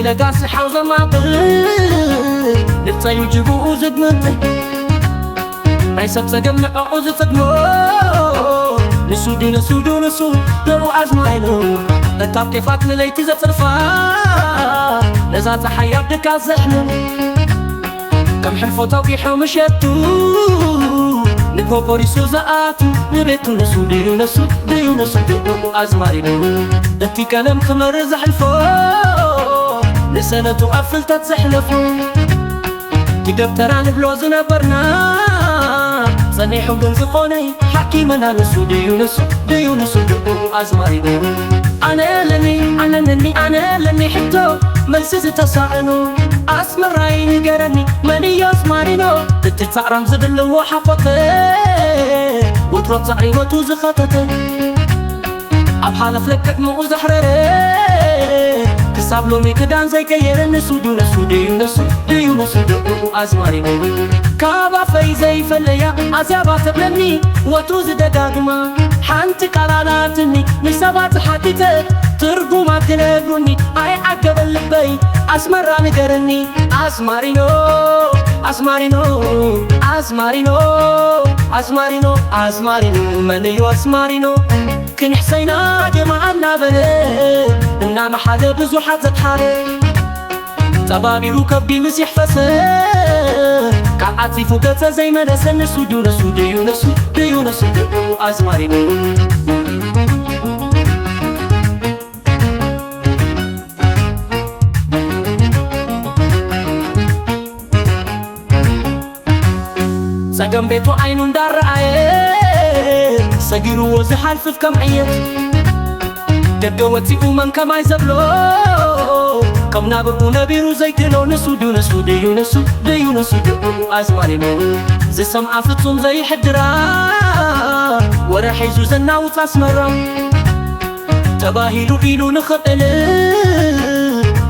ደጋሲ ሓው ዘማቕል፣ ንብጸዩ ጅቡኡ ዝግምጥል፣ ናይ ሰብ ጸገም ንዕኡ ዝጸግሞ፣ ንሱ ድዩ ንሱ ድዩ ንሱ፣ ደኡ ኣዝማሪኖ። እታ ብ ኬፋት ንለይቲ ዘጽርፋ፣ ነዛ ጸሓይ ኣብ ድቃስ ዘሕልም፣ ከም ሕልፎ ተጒሑ ምሸቱ፣ ንግሆ ቆሪሱ ዝኣቱ፣ ንቤቱ ንሱ ድዩ ንሱ፣ ድዩ ንሱ፣ ደኡ ኣዝማሪኖ። እቲ ቀለም ክመርር ዘሕልፎ፣ ንሰነቱ ኣብ ፍልጠት ዘሕለፎ፣ ብደብተራ ንብሎ ዝነበርና፣ ጸኒሑ ግን ዝኾነ ሓኪመና፣ ንሱ ድዩ ንሱ፣ ድዩ ንሱ፣ ደኡ ኣዝማሪኖ። ኣነ ኣለኒ፣ ኣነ ኣለኒ፣ ኣነ ኣለኒ ሕቶ፣ መልሲ ዝተሳእኖ፣ ኣስመራይ ንገረኒ፣ መን እዩ ኣዝማሪኖ? እቲ ጻዕራም ዝብልዎ ሓቆተ፣ ወትሮ ጻዕሪ ህይወቱ ዝኸተተ፣ ኣብ ሓለፍ ለክዕ ምኡ ዘሕረረ፣ ክሳብ ሎሚ ክዳን ዘይቀየረ፣ ንሱ ድዩ ንሱ፣ ድዩ ንሱ፣ ድዩ ንሱ፣ ደኡ ኣዝማሪኖ። ካብ ኣፈይ ዘይፈለያ ኣዛባ ተብለኒ፣ ወትሩ ዝደጋግማ ሓንቲ ቃል ኣላትኒ፣ ንሰባት ሓቲተ ትርጉማ ክነግሩኒ፣ ኣይዓገበን ልበይ፣ ኣስመራ ንገረኒ። ኣዝማሪኖ፣ ኣዝማሪኖ፣ ኣዝማሪኖ፣ ኣዝማሪኖ፣ ኣዝማሪኖ፣ መን እዩ ኣዝማሪኖ? ክንሕሰይና ጀማ እናበለ፣ እናመሓለ ብዙሓት ዘትሓረ፣ ጠባቢሩ ከብዲ ምስ ይሕፈሰ፣ ካብ ዓጺፉ ገጸ ዘይመለሰ፣ ንሱ ድዩ ንሱ፣ ድዩ ንሱ፣ ድዩ ንሱ፣ ድዩ ኣዝማሪኖ? ጸገም ቤቱ ዓይኑ እንዳረኣየ፣ ሰጊርዎ ዝሓልፍ ከም ዕየት፣ ደገ ወጺኡ መን ከማይ ዘብሎ፣ ከም ናብርኡ ነቢሩ ዘይክእሎ፣ ንሱ ድዩ ንሱ፣ ድዩ ንሱ፣ ድዩ ንሱ፣ ድኡ ኣዝማሪኖ? ዝሰምዓ ፍጹም ዘይሕድራ፣ ወረ ሒዙ ዘናውጽ ኣስመራ፣ ተባሂሉ ኢሉ ንኽዕልል፣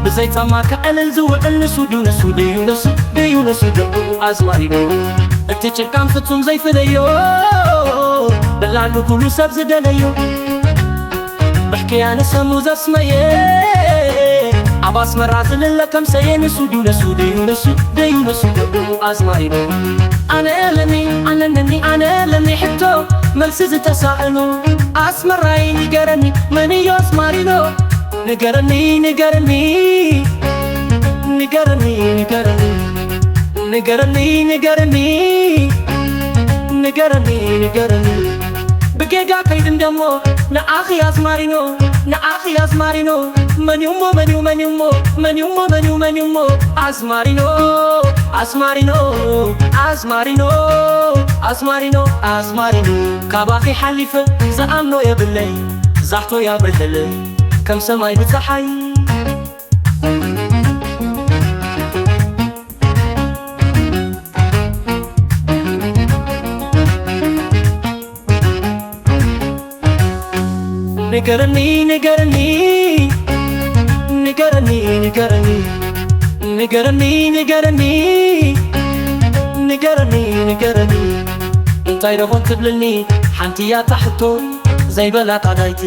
ብዘይ ጻማ ክዕልል ዝውዕል፣ ንሱ ድዩ ንሱ፣ ድዩ ንሱ፣ ድዩ ንሱ፣ ደኡ ኣዝማሪኖ? እቲ ጭቃን ፍጹም ዘይፍለዮ፣ ብላሉ ኩሉ ሰብ ዝደለዮ፣ ብሕክያ ንሰሙ ዘስመየ፣ ኣብ ኣስመራ ዝልለ ከም ሰየ፣ ንሱ ድዩ ንሱ፣ ድዩ ንሱ፣ ድዩ ንሱ፣ ደኡ ኣዝማሪኖ? ኣነ ኣለኒ፣ ኣነ ኣለኒ፣ ኣነ ኣለኒ ሕቶ፣ መልሲ ዝተሳእኖ፣ ኣስመራይ ንገረኒ፣ መን እዩ ኣዝማሪኖ? ንገረኒ፣ ንገረኒ፣ ንገረኒ፣ ንገረኒ፣ ንገረኒ፣ ንገረኒ፣ ንገረኒ፣ ንገረኒ። ብጌጋ ከይድንደሞ፣ ንዓኺ ኣዝማሪኖ፣ ንዓኺ ኣዝማሪኖ። መን እዩሞ፣ መን እዩ፣ መን እዩሞ፣ መን እዩሞ፣ መን እዩ፣ መን እዩሞ? ኣዝማሪኖ፣ ኣዝማሪኖ፣ ኣዝማሪኖ፣ ኣዝማሪኖ፣ ኣዝማሪኖ። ካባኺ ሓሊፈ ዝኣምኖ የብለይ፣ ዛሕቶ ያብርህለይ ከም ሰማይ ብጸሓይ። ንገረኒ፣ ንገረኒ፣ ንገረኒ፣ ንገረኒ፣ ንገረኒ፣ ንገረኒ፣ ንገረኒ፣ ንገረኒ። እንታይ ደኾን ትብልኒ ሓንቲ እያ እታ ሕቶ ዘይበላ ቃላይቲ።